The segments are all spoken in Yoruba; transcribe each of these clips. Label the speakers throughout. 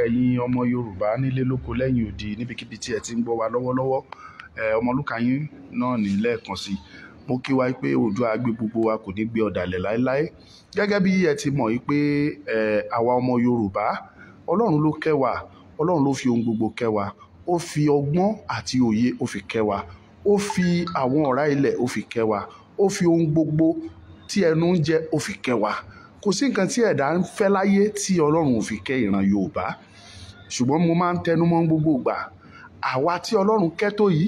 Speaker 1: Ẹ̀yin ọmọ Yorùbá nílé lóko lẹ́yìn odi, níbikíbi tí ẹ ti ń gbọ́ wa lọ́wọ́lọ́wọ́, Ọmọlúkà yín náà ní lẹ́ẹ̀kan sí. Mo kí wa pé Oòduà gbé gbogbo wa, kò ní gbé ọ̀dàlẹ̀ láéláé. Gẹ́gẹ́ bí ẹ ti mọ̀ pé àwa ọmọ Yorùbá, Ọlọ́run ló kẹ́ wa, Ọlọ́run ló fi ohun gbogbo kẹ́ wa. Ó fi ọgbọ́n àti òye, ó fi kẹ́ wa. Ó fi àwọn ọ̀rá ilẹ̀, ó fi kẹ́ wa. Ó fi ohun gbogbo tí ẹnu ń jẹ, ó fi kẹ́ wa. Kò sí nǹkan tí ẹ̀dá ń fẹ́ láyé tí Ọlọ́run ò fi kẹ́ ìran Yorùbá. Ṣùgbọ́n mo máa ń tẹnu mọ́ gbogbo ìgbà, àwa tí Ọlọ́run kẹ́ tó yìí,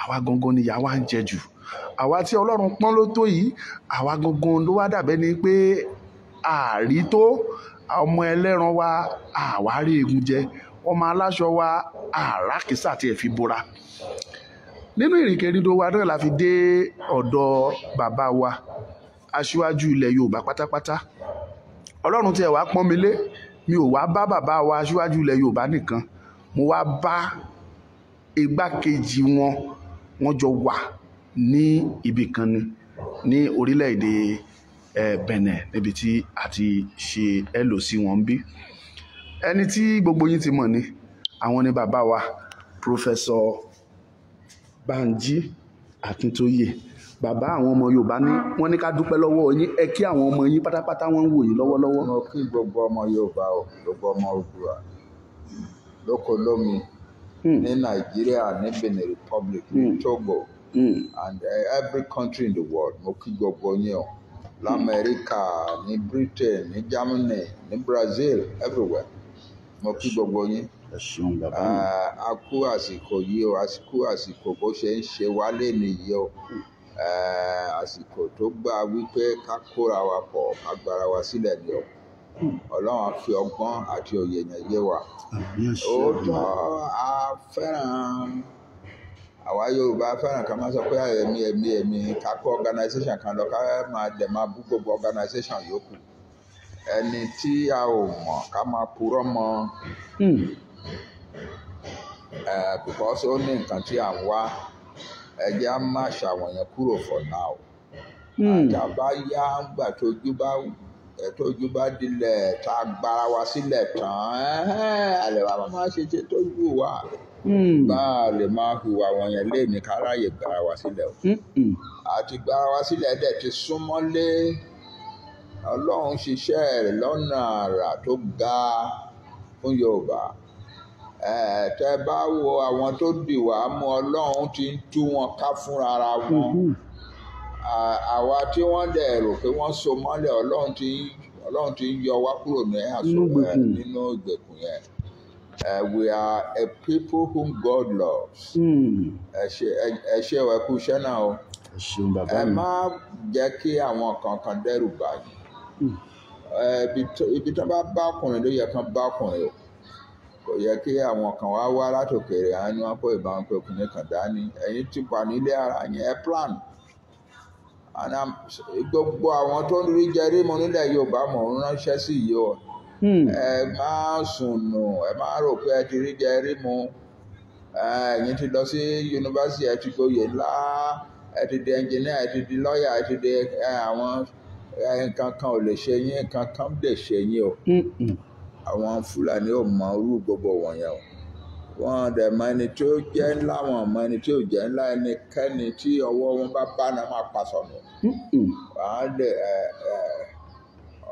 Speaker 1: àwa gangan ni ìyà wa ń jẹ jù. Àwa tí Ọlọ́run pọ́n ló tó yìí, àwa gangan ló wá dàbẹ́ ni pé àárí tó ọmọ ẹlẹ́ran wa, àwa rí egun jẹ. Ọmọ aláṣọ wa, àràkísà tí ẹ fi bora. Nínú ìrìnkèrindò wa náà la fi dé ọ̀dọ̀ bàbá wa, aṣíwájú ilẹ̀ Yorùbá pátápátá. Ọlọ́run tí ẹ wá pọ́n mi lé, mi ò wá bá bàbá wa aṣíwájú ilẹ̀ Yorùbá nìkan, mo wá bá igbákejì wọn. Wọ́n jọ wà ní ibì kan ni ní orílẹ̀-èdè Benin, níbi tí a ti ṣe LOC wọn bí. Ẹni tí gbogbo yín ti mọ̀ ni, àwọn ni bàbá wa, Professor Banji Akintoye. Bàbá àwọn ọmọ Yorùbá ní wọ́n ní ká dúpẹ́ lọ́wọ́ yín. Ẹ kí àwọn ọmọ yín pátápátá, wọ́n ń wò yín lọ́wọ́lọ́wọ́.
Speaker 2: Mo kí gbogbo ọmọ Yorùbá o, gbogbo ọmọ Oòduà lóko lómi, ní Nàìjíríà, ní Benin Republic, ní Togo and every country in the world. Mo kí gbogbo yín o, Lamẹ́ríkà, ní Britain, ní Germany, ní Brazil, everywhere. Mo kí gbogbo yín.
Speaker 1: Ẹ ṣeun, bàbá mi.
Speaker 2: A kú àsìkò yìí o, àsìkò àsìkò bó ṣe ń ṣe wálé nìyí o. Àsìkò tó gbà wípé ká kóra wa pọ̀, ká gbára wa sílẹ̀ ni o. Ọlọ́run á fi ọgbọ́n àti òye yẹn yé wa.
Speaker 1: Àmín, àṣẹ.
Speaker 2: Òótọ́, a fẹ́ràn, àwa Yorùbá fẹ́ràn ká máa sọ pé èmi, èmi, èmi, ká kó organisation kan lọ, ká máa dẹ̀ máa bú gbogbo organisation yòókù. Ẹni tí a ò mọ̀, ká máa purọ́ mọ́ because ó ní nǹkan tí à ń wá. Ẹ jẹ́ á má ṣàwọn yẹn kúrò for now. Àjàbá yá ńgbà tójú bá dilẹ̀, tá a gbára wa sílẹ̀ tán, ẹ lè wá máa ṣe tójú wa. Bá a lè máa hùwà wọ̀nyẹn lé ní káráyè gbára wa sílẹ̀ o. Àti gbára wa sílẹ̀ dẹ̀ ti súnmọ́lé. Ọlọ́run ṣiṣẹ́ rẹ̀ lọ́nà àrà tó ga fún Yorùbá. Tẹ́ bá wo àwọn tó dì wá mú, Ọlọ́run ti ń tú wọn ká fúnra ara wọn. Àwa tí wọ́n dẹ̀ rò pé wọ́n so mọ́lẹ̀, Ọlọ́run ti ń yọ wá kúrò ní àṣọ nínú ìgbèkùn yẹn. We are a people whom God loves. Ẹ ṣe ẹ kú iṣẹ́ náà o.
Speaker 1: Ẹ ṣeun, bàbá
Speaker 2: Ẹ
Speaker 1: mi.
Speaker 2: má jẹ́ kí àwọn kankan dẹ́rù bà yín. Ibi tó bá bá ọkùnrin ló yẹ kán bá ọkùnrin o. Kò yẹ kí àwọn kan wá wá látòkèrè, àwọn ni wọ́n kó ìbọn pé ọkùnrin kan dání. Ẹ̀yin ti wà nílé ara yẹn, ẹ plan. Gbogbo àwọn tó ń rí jẹ rí mu nílẹ̀ Yorùbá, mò ń ránṣẹ́ sí yìí o. Ẹ má sùn nù, ẹ má rò pé ẹ ti rí jẹ rí mu. Ẹ̀yin ti lọ sí yunifásitì, ẹ ti gboyè ńlá, ẹ ti di engineer, ẹ ti di lawyer, ẹ ti di àwọn nǹkan kan ò lè ṣe yín, nǹkan kan lè ṣe yín o. Àwọn Fúlàní ò mọ irú gbogbo wọ̀nyẹn o. Wọ́n dẹ̀ mọ ẹni tí ó jẹ́ ńlá, wọn mọ ẹni tí ò jẹ́ ńlá. Ẹnikẹ́ni tí ọwọ́ wọn bá bá náà máa pa sọnù. Wàá lè ẹ ẹ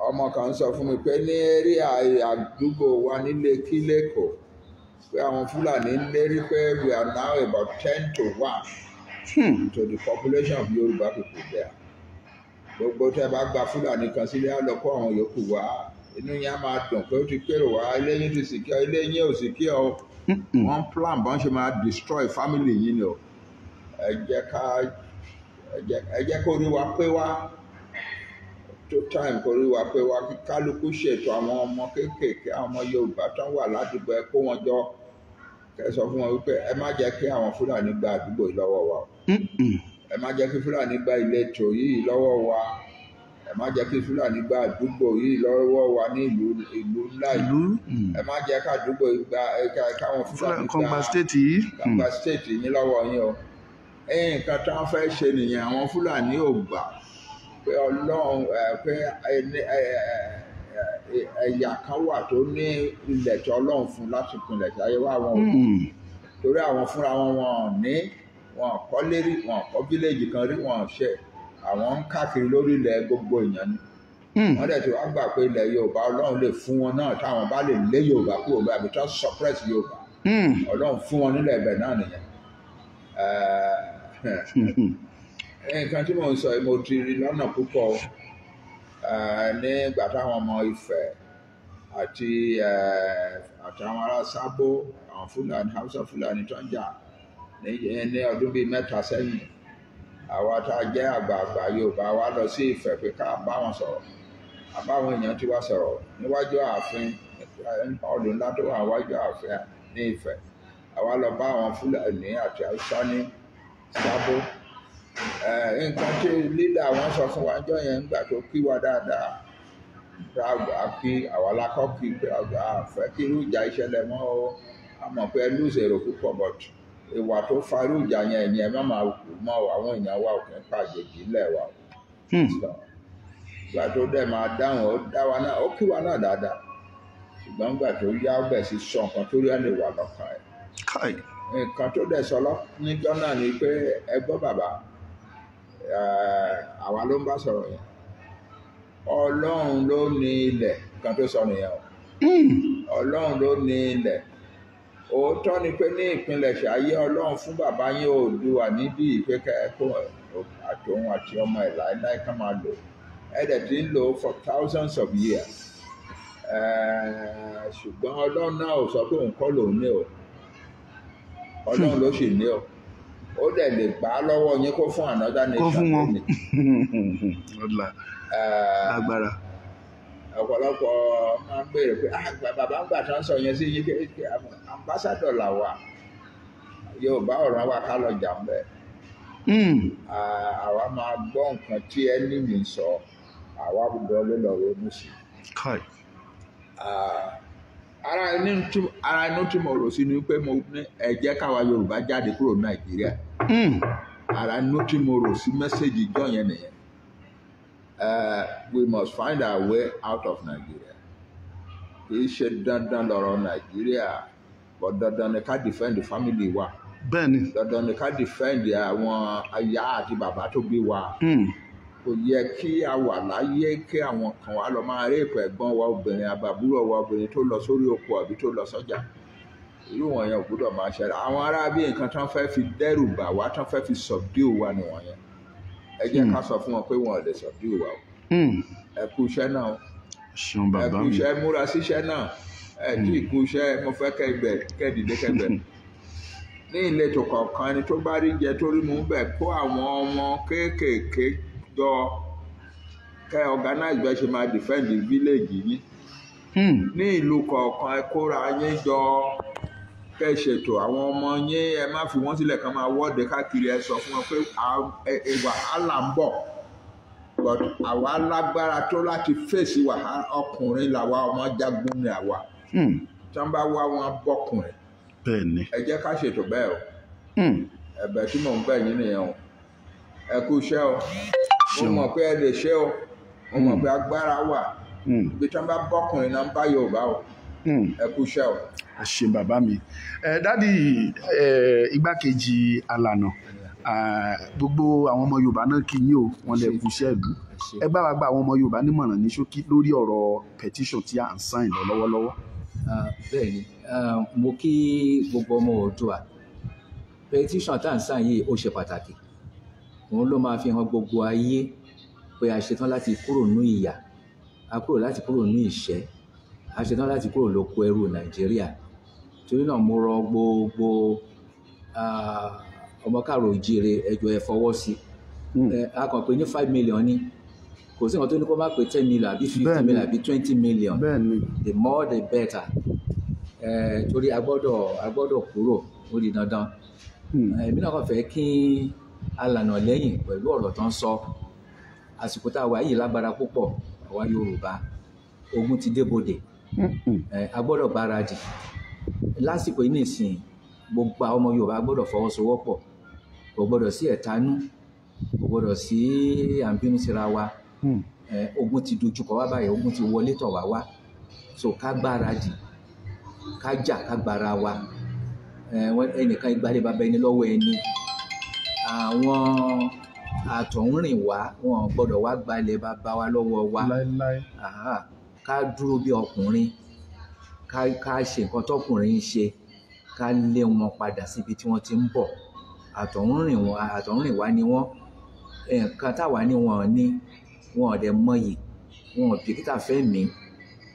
Speaker 2: ọmọ kan sọ fún mi pé ní area àdúgbò wa nílé Kílẹ̀kọ̀ pé àwọn Fúlàní ń lérí pé we are now about 10 to 1 to the population of Yorùbá people there. Gbogbo tẹ́ bá gba Fúlàní kan sílé, á lọ kó àwọn yòókù wá. Inú yẹn á máa dùn pé ó ti kérò wá, ilé yín ti secure, ilé yín ò secure o. Wọ́n plan bọ́n ṣe máa destroy family yín ni o. Ẹ jẹ́ kó rí wa pé wá tó time, kó rí wa pé wá, kí kálukú ṣètò àwọn ọmọ kéékèèké, àwọn ọmọ Yorùbá tó ń wà ládùúgbò, ẹ kó wọn jọ, kẹ́ sọ fún wọn wípé ẹ má jẹ́ kí àwọn Fúlàní gba àdúgbò yìí lọ́wọ́ wa o. Ẹ má jẹ́ kí Fúlàní gba ìletò yìí lọ́wọ́ wa. Ẹ má jẹ́ kí Fúlàní gba àdúgbò yìí lọ́wọ́ wa ní ìlú ńlá yìí. Ẹ má jẹ́ ká àdúgbò yìí gba káwọn Fúlàní
Speaker 1: kan gba state yìí.
Speaker 2: Gba state yín lọ́wọ́ yín o. Nǹkan tí wọ́n fẹ́ ṣe nìyẹn. Àwọn Fúlàní ò gbà pé Ọlọ́run pé Ẹ̀yà kan wà tó ní ilẹ̀ tí Ọlọ́run fún láti pinlẹ̀ tí ayé wá wọn ò torí àwọn fúnra wọn, wọn ò ní, wọn ò kọ́lé rí, wọn ò kọ́ village kan rí, wọn ò ṣe, àwọn ń káàkiri lórí ilẹ̀ gbogbo èèyàn ni. Wọ́n dẹ̀ ti wá gbà pé ilẹ̀ Yorùbá, Ọlọ́run lè fún wọn náà táwọn bá lè lé Yorùbá kúrò bẹ́ẹ̀ àbí tó suppress Yorùbá. Ọlọ́run fún wọn nílẹ̀ ibẹ̀ náà nìyẹn. Nǹkan tí mò ń sọ yìí, mo ti rí lọ́nà púpọ̀ o. Nígbà táwọn ọmọ Ifẹ̀ àti àtàwọn ará Sábó, àwọn Fúlàní, Haúsá Fúlàní tó ń jà ní ọdún bíi 3 sẹ́yìn, àwa tá a jẹ́ àgbààgbà Yorùbá wa lọ sí Ifẹ̀ pé ká bá wọn sọ̀rọ̀. Àbáwọn èèyàn ti wá sọ̀rọ̀ níwájú ààfin, ọdún ńlá tó wà wájú ààfin ní Ifẹ̀. Àwa lọ bá àwọn Fúlàní àti Haúsá ní Sábó. Nǹkan tí lílà wọn sọ fún wa jọ yẹn nígbà tó kí wa dáadáa, àgbà kí àwa lakọ́ kí pé àgbà fẹ́ kí irú ìjà ìṣẹ̀lẹ̀ mọ́ o. A mọ̀ pé ẹ lose èrò púpọ̀, but ìwà tó fa irú ìjà yẹn, ẹ̀yìn ẹ má máa kú mọ́ o. Àwọn èèyàn wa ò kí ń pàjèjì ńlẹ̀ wa o. Ìgbà tó dẹ̀ máa dáhùn, ó dá wa náà, ó kí wa náà dáadáa, ṣùgbọ́n ìgbà tó yá, ó bẹ̀ sí sọ nǹkan tó rí ẹ̀ lè wà lọ́kàn ẹ̀. Nǹkan tó dẹ̀ sọ níjọ́ náà ni pé, ẹ gbọ́ bàbá, àwa ló ń bá sọ̀rọ̀ yẹn, Ọlọ́run ló ní ilẹ̀. Nǹkan tó sọ nìyẹn o. Ọlọ́run ló ní ilẹ̀. Òótọ́ ni pé ní ìpilẹ̀ṣẹ̀ ayé, Ọlọ́run fún bàbá yín Oòduà níbí pé kó àtòun àti ọmọ ẹ̀ láéláé ká máa lò. Ẹ dẹ̀ ti ń lò for thousands of years. Ṣùgbọ́n Ọlọ́run náà ò sọ pé òun kọ́ lòun ní o. Ọlọ́run ló sì ní o. Ó dẹ̀ lè gbà á lọ́wọ́ yín kó fún another nation.
Speaker 1: Kó fún wọn. Lágbára.
Speaker 2: Ọ̀pọ̀lọpọ̀ máa ń béèrè pé bàbá ń gbà tán sọ yẹn sí yín, ambassador là wà. Yorùbá ọ̀ràn wa ká lọ jà ń bẹ̀. Àwa máa gbọ́ nǹkan tí ẹni mi sọ, àwa gbọ́ ló lọ ronú sí. Ara inú tí mo rò sí ni pé mo ní ẹ jẹ́ káwa Yorùbá jáde kúrò ní Nàìjíríà. Ara inú tí mo rò sí message ìjọ yẹn nìyẹn. We must find our way out of Nigeria. Kì í ṣe dandan lọ̀rọ̀ Nàìjíríà, but dandan ni ká defend the family wa.
Speaker 1: Bẹ́ẹ̀ni.
Speaker 2: Dandan ni ká defend àwọn aya àti bàbá tó bí wa. Kò yẹ kí a wà láyé kí àwọn kan wá lọ máa rape ẹ̀gbọ́n wa obìnrin, àbàbúrò wa obìnrin tó lọ sórí oko àbí tó lọ sọ́jà. Irú wọn yẹn ò gbúdọ̀ máa ṣẹlẹ̀. Àwọn ará bí nǹkan tán fẹ́ fi dẹ́rù bà wá, tán fẹ́ fi subdue wa nìwọ̀nyẹn. Ẹ jẹ́ ká sọ fún wọn pé wọn ò lè subdue wa o. Ẹ kú iṣẹ́ náà.
Speaker 1: Ṣeun bàbá mi.
Speaker 2: Ẹ kú iṣẹ́, múra síṣẹ́ náà. Ẹ tí ì kú iṣẹ́, mo fẹ́ kẹ́ ibẹ̀ kẹ́ dìde kẹ́ bẹ̀. Ní ìletò kọ̀ọ̀kan, ẹni tó bá rí jẹ tó rí mú bẹ̀, kó àwọn ọmọ kéékèèké jọ, kẹ́ organize bẹ́ẹ̀ ṣe máa defend the village yín. Ní ìlú kọ̀ọ̀kan, ẹ kóra yín jọ, kẹ́ ṣètò àwọn ọmọ yín. Ẹ má fi wọ́n sílẹ̀ kán máa wọ́de káàkiri. Ẹ sọ fún wọn pé wàhálà ń bọ̀, but àwa lágbára tó láti fèsì wàhálà. Ọkùnrin làwa, ọmọ jagun ni àwa. Tí wọ́n bá wá wọn bọ́kùnrin.
Speaker 1: Bẹ́ẹ̀ni.
Speaker 2: Ẹ jẹ́ ká ṣètò bẹ́ẹ̀ o. Ẹ̀bẹ̀ tí mò ń bẹ̀ yín nìyẹn o. Ẹ kú iṣẹ́ o. Mo mọ̀ pé ẹ lè ṣe o. Mo mọ̀ pé agbára wà. Ibi tí wọ́n bá bọ́kùnrin náà ń bá Yorùbá o. Ẹ kú iṣẹ́ o.
Speaker 1: Ẹ ṣé bàbá mi. Ẹ daddy, ẹ igbákejì alànà, gbogbo àwọn ọmọ Yorùbá náà kí yín o, wọ́n lè kú iṣẹ́ ìlú. Ẹ bá wa gba àwọn ọmọ Yorùbá nímọ̀ràn ní ṣókí lórí ọ̀rọ̀ petition tí à ń sign lọ lọ́wọ́lọ́wọ́.
Speaker 3: Bẹ́ẹ̀ ni, mo kí gbogbo ọmọ Oòduà. Petition tá à ń sign yìí, ó ṣe pàtàkì. Òun ló máa fi hàn gbogbo ayé pé a ṣetán láti kúrò ní ìyà, a kúrò láti kúrò ní ìṣẹ́, a ṣetán láti kúrò lóko ẹrú Nàìjíríà. Torí náà, mo rọ gbogbo ọmọ káàrọ̀ òjíire, ẹ jọ̀ọ́, ẹ fọwọ́ sí. A kàn pé ní 5 million ni, kò sí nǹkan tó ní kó má pé 10 million àbí 50 million àbí 20 million. The more the better, torí a gbọ́dọ̀ kúrò, ó di dandan. Èmi náà kàn fẹ́ kí alànà lẹ́yìn pẹ̀lú ọ̀rọ̀ tó ń sọ. Àsìkò tá a wà yìí lágbára púpọ̀. Àwa Yorùbá, ogun ti débodè, a gbọ́dọ̀ gbáradì lásìkò yìí nìsín. Gbogbo àwọn ọmọ Yorùbá gbọ́dọ̀ fọwọ́sowọ́pọ̀. Kò gbọ́dọ̀ sí ẹ̀tanú, kò gbọ́dọ̀ sí à ń bínú síra wa. Ogun ti dojúkọ wá báyìí, ogun ti wọlé tọ̀ wá wá. So ká gbáradì, ká jà, ká gbára wa. Ẹnìkan ìgbàlè bàbá ẹni lọ́wọ́ ẹni. Àwọn àtọ̀húnrìn wa wọn gbọ́dọ̀ wá gbalẹ̀ bàbá wa lọ́wọ́ wa. Ká dúró bí ọkùnrin, ká ṣe nǹkan tọkùnrin ń ṣe, ká lé wọn padà síbi tí wọ́n ti ń bọ̀. Àtọ̀húnrìn wa ni wọ́n. Nǹkan táwa ní wọn ní, wọn ò dẹ̀ mọyì, wọn ò bìkítà fẹ́ mi,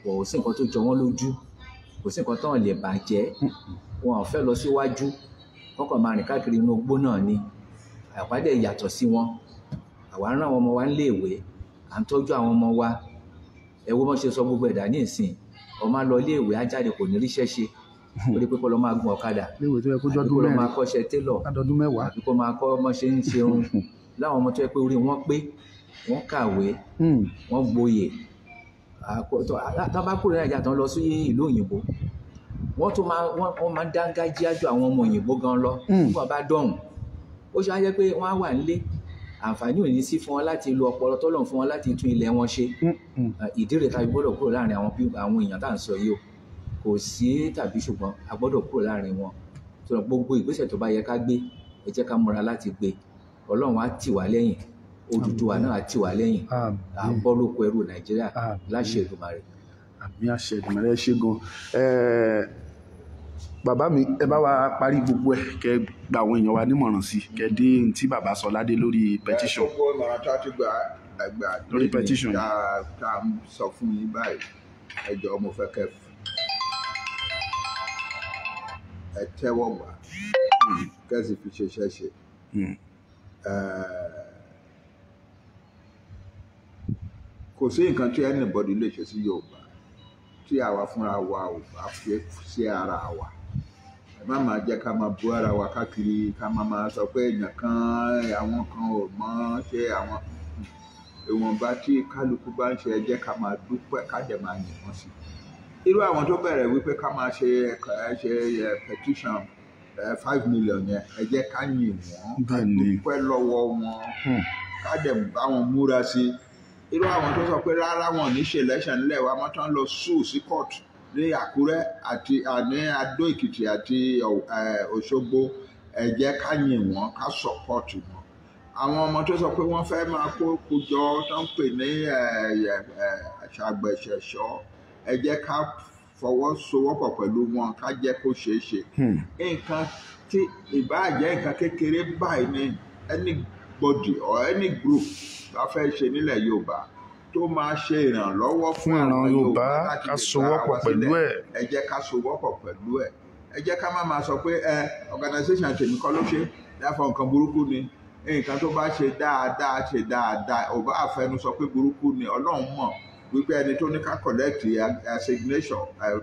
Speaker 3: kò sí nǹkan tó jọ wọ́n lójú, kò sí nǹkan tán lè bàjẹ́, wọn ò fẹ́ lọ síwájú, wọ́n kàn máa rìn káàkiri inú igbó náà ni. Àwa dẹ̀ yàtọ̀ sí wọn. Àwa ń rán àwọn ọmọ wa níléèwé, à ń tọ́jú àwọn ọmọ wa. Ẹ wo bọ́n ṣe sọ gbogbo ẹ̀dá ní ìsìn, ọmọ á lọ iléèwé, á jáde kò ní ríṣẹ́ ṣe, ó rí pé kó lọ máa gun ọ̀kadà, àbí kó lọ máa kọ́ṣẹ́ télọ̀, àbí kó máa kọ́ bọ́n ṣe ń ṣerun. Láwọn ọmọ tó yẹ pé orí wọn pé, wọ́n kàwé, wọ́n gboyè. Tá bá kúrò ní Nàìjíríà tán lọ sí ìlú òyìnbó, wọ́n tún máa wọ́n máa ń dángájíá ju àwọn ọmọ òyìnbó gan lọ. Nígbà bá dọ̀hùn, ó ṣe á jẹ́ pé wọ́n á wà nílé, àǹfààní ò ní sí fún wọn láti lo ọpọlọ tọ́lọ́run fún wọn láti tún ilẹ̀ wọn ṣe. Ìdí rèé tá a gbọ́dọ̀ kúrò láàrin àwọn èèyàn tá à ń sọ yìí o. Kò sí tàbí ṣùgbọ́n a gbọ́dọ̀ kúrò láàrin wọn. Tó gbogbo ìgbésẹ̀ tó bá yẹ ká gbé, ẹ jẹ́ ká múra láti gbé. Ọlọ́run á tì wá lẹ́yìn, Odùduwà náà á tì wá lẹ́yìn, à ń bọ́ lóko ẹrú Nàìjíríà láṣẹ Èdùmàrè.
Speaker 1: Àmín àṣẹ Èdùmàrè. Ẹ ṣé gan. Bàbá mi, ẹ bá wa parí gbogbo ẹ, kẹ́ gba àwọn èèyàn wa nímọ̀ràn sí, kẹ́ dé ohun tí bàbá sọ ládé lórí petition.
Speaker 2: Gbogbo ìmọ̀ràn tá a ti gbà
Speaker 1: lórí petition
Speaker 2: tá a sọ fún yín báyìí, ẹ jọ̀ọ́ mo fẹ́ kẹ́ ẹ tẹ́wọ́ gbà, kẹ́ sì fi ṣeṣẹ́ ṣe. Kò sí nǹkan tí anybody lè ṣe sí Yorùbá tí àwa fúnra wa ò bá fi sí ara wa. Ẹ má máa jẹ́ ká máa bú ara wa káàkiri, ká máa máa sọ pé èèyàn kan, àwọn kan ò mọ̀ ṣe àwọn. Ìwọ̀nba tí kálukú bá ń ṣe, ẹ jẹ́ ká máa dúpẹ́, ká dẹ̀ máa yìn wọ́n sí. Irú àwọn tó bẹ̀rẹ̀ wípé ká máa ṣe petition 5 million yẹn, ẹ jẹ́ ká yìn wọ́n, ká dúpẹ́ lọ́wọ́ wọn, ká dẹ̀ bá wọn múra sí. Irú àwọn tó sọ pé rárá wọn ní ṣe election nílẹ̀ wa mọ́, tán lọ sue sí court ní Àkúrẹ́ àti ní Adó Èkìtì àti Òṣogbo, ẹ jẹ́ ká yìn wọ́n, ká support wọn. Àwọn ọmọ tó sọ pé wọ́n fẹ́ máa kó kójọ tó ń pè ní ṣàgbẹ̀ṣẹ̀ṣọ́, ẹ jẹ́ ká fọwọ́sowọ́pọ̀ pẹ̀lú wọn, ká jẹ́ kó ṣeé ṣe. Nǹkan tí ìbáà jẹ́ nǹkan kékeré báyìí ni anybody or any group bá fẹ́ ṣe nílẹ̀ Yorùbá tó máa ṣe ìrànlọ́wọ́
Speaker 1: fún ìran Yorùbá, ká sowọ́pọ̀ pẹ̀lú ẹ̀.
Speaker 2: Ẹ jẹ́ ká sowọ́pọ̀ pẹ̀lú ẹ̀. Ẹ jẹ́ ká má máa sọ pé ẹ organisation tèmi kọ́ ló ṣe, dáfọ̀ nǹkan burúkú ni. Nǹkan tó bá ṣe dáadáa ṣe dáadáa, ò bá àfẹnu sọ pé burúkú ni. Ọlọ́run mọ̀ wípé ẹni tó ní ká collect assignation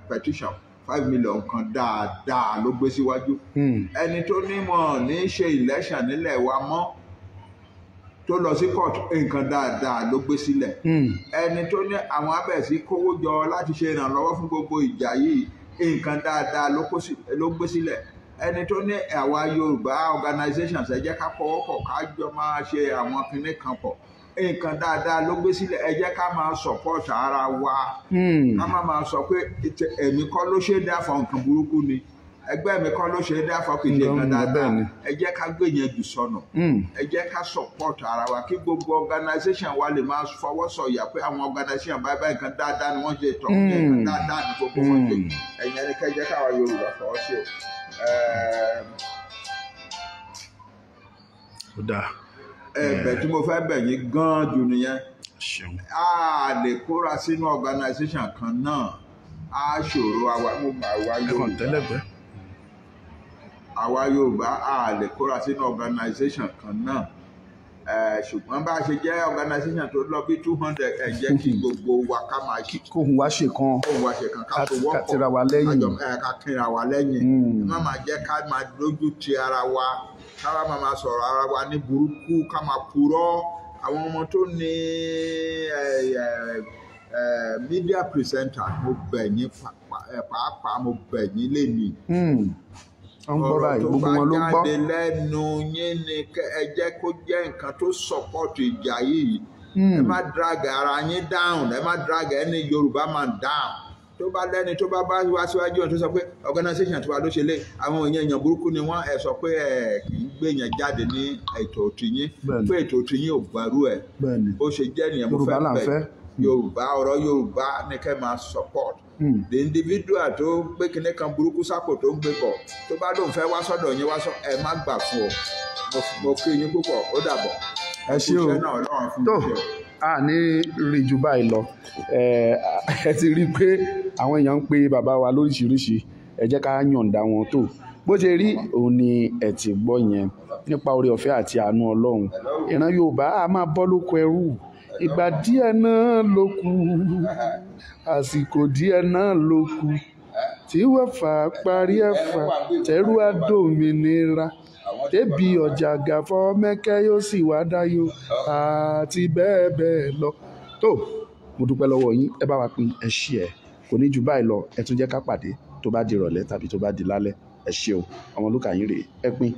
Speaker 2: petition 5 million kan dáadáa ló gbé síwájú. Ẹni tó ní mọ̀ ní ṣe election nílẹ̀ wa mọ́ tó lọ sí court, nǹkan dáadáa ló gbé sílẹ̀. Ẹni tó ní àwọn abẹ́sí kówó jọ láti ṣe ìrànlọ́wọ́ fún gbogbo ìjà yìí, nǹkan dáadáa ló gbé sílẹ̀. Ẹni tó ní àwa Yorùbá organizations ẹ jẹ́ ká pọwọ́pọ̀, ká jọ máa ṣe àwọn kinní kan pọ̀, nǹkan dáadáa ló gbé sílẹ̀. Ẹ jẹ́ ká máa support ara wa, ká má máa sọ pé èmi kọ́ ló ṣe dáfọ̀ nǹkan burúkú ni, ẹgbẹ́ mi kọ́ ló ṣe dáfọ̀ kì í ṣe nǹkan dáadáa. Ẹ jẹ́ ká gbé yẹn jù sọnù. Ẹ jẹ́ ká support ara wa, kí gbogbo organisation wa lè máa fọwọ́ sọ̀yà pé àwọn organisation báyìí báyìí nǹkan dáadáa ni wọ́n ṣe, tọ̀ nǹkan dáadáa ni gbogbo wọn ṣe. Ẹ̀yin ẹni kẹ́ jẹ́ káwa Yorùbá fọwọ́ sí o.
Speaker 1: Ó dáa.
Speaker 2: Ẹ̀bẹ̀ tí mo fẹ́ bẹ̀ yín gan-an jù nìyẹn. A lè kóra sínú organisation kan náà, á ṣòro àwa Yorùbá. Àwa Yorùbá a lè kóra sínú organisation kan náà. Ṣùgbọ́n bá a ṣe jẹ́ organisation tó lọ bí 200, ẹ jẹ́ kí gbogbo wa ká máa ṣe.
Speaker 1: Kóhun wá ṣe kan,
Speaker 2: kóhun wá ṣe kan, ká sowọ́pọ̀,
Speaker 1: ká tira wa lẹ́yìn,
Speaker 2: ká tira wa lẹ́yìn. Má máa jẹ́ ká máa lójú ti ara wa, ká má máa sọ̀rọ̀ ara wa ní burúkú, ká máa purọ́. Àwọn ọmọ tó ní media presenter, mo bẹ̀ yín pàápàá, mo bẹ̀ yín lénìí.
Speaker 1: Ọ̀rọ̀
Speaker 2: tó bá jáde lẹ́nu yín ni ẹ jẹ́ kó jẹ́ nǹkan tó support ìjà yìí. Ẹ má drag ara yín down, ẹ má drag any Yorùbá man down. Tó bá lẹ́ni tó bá bá wá síwájú ẹ̀ tó sọ pé organisation tiwa ló ṣe lé, àwọn èèyàn burúkú ni wọ́n, ẹ sọ pé ẹ kì í gbé yẹn jáde ní ètò tìyín, pé ètò tìyín ò gbárù ẹ̀. Bó ṣe jẹ́ nìyẹn. Mo fẹ́ bẹ̀ Yorùbá, ọ̀rọ̀ Yorùbá ní kẹ́ máa support. The individual tó gbé kinní kan burúkú sápò tó ń gbé bọ̀, tó bá lóun fẹ́ wá sọ́dọ̀ yín, wá sọ, ẹ má gbà fún o. Mo kí yín púpọ̀, ó dàbọ̀.
Speaker 1: Ẹ ṣé o. Tó a ní rí ju báyìí lọ. Ẹ ti rí i pé àwọn èèyàn ń pe bàbá wa lóríṣiríṣi, ẹ jẹ́ ká yọ̀ǹda wọn tó bó ṣe rí òun ni ẹ ti gbọ́ yẹn. Nípa oore ọ̀fẹ́ àti àánú Ọlọ́run, ìran Yorùbá a máa bọ́ lóko ẹrú. Ìgbà díẹ̀ náà ló kù, àsìkò díẹ̀ náà ló kù tí wọ́n fà parí ẹ̀fà tẹ́rù àdómìnira débi ọjà gàfọ́ mẹ́kẹ́ yóò sì wá dáyò àti bẹ́ẹ̀ bẹ́ẹ̀ lọ. Tó mo dúpẹ́ lọ́wọ́ yín, ẹ bá wa pín, ẹ ṣí ẹ, kò ní ju báyìí lọ. Ẹ tún jẹ́ ká pàdé tó bá di ìrọ̀lẹ́ tàbí tó bá di lálẹ́. Ẹ ṣé o, Ọmọlúkà yín rèé, ẹ pín.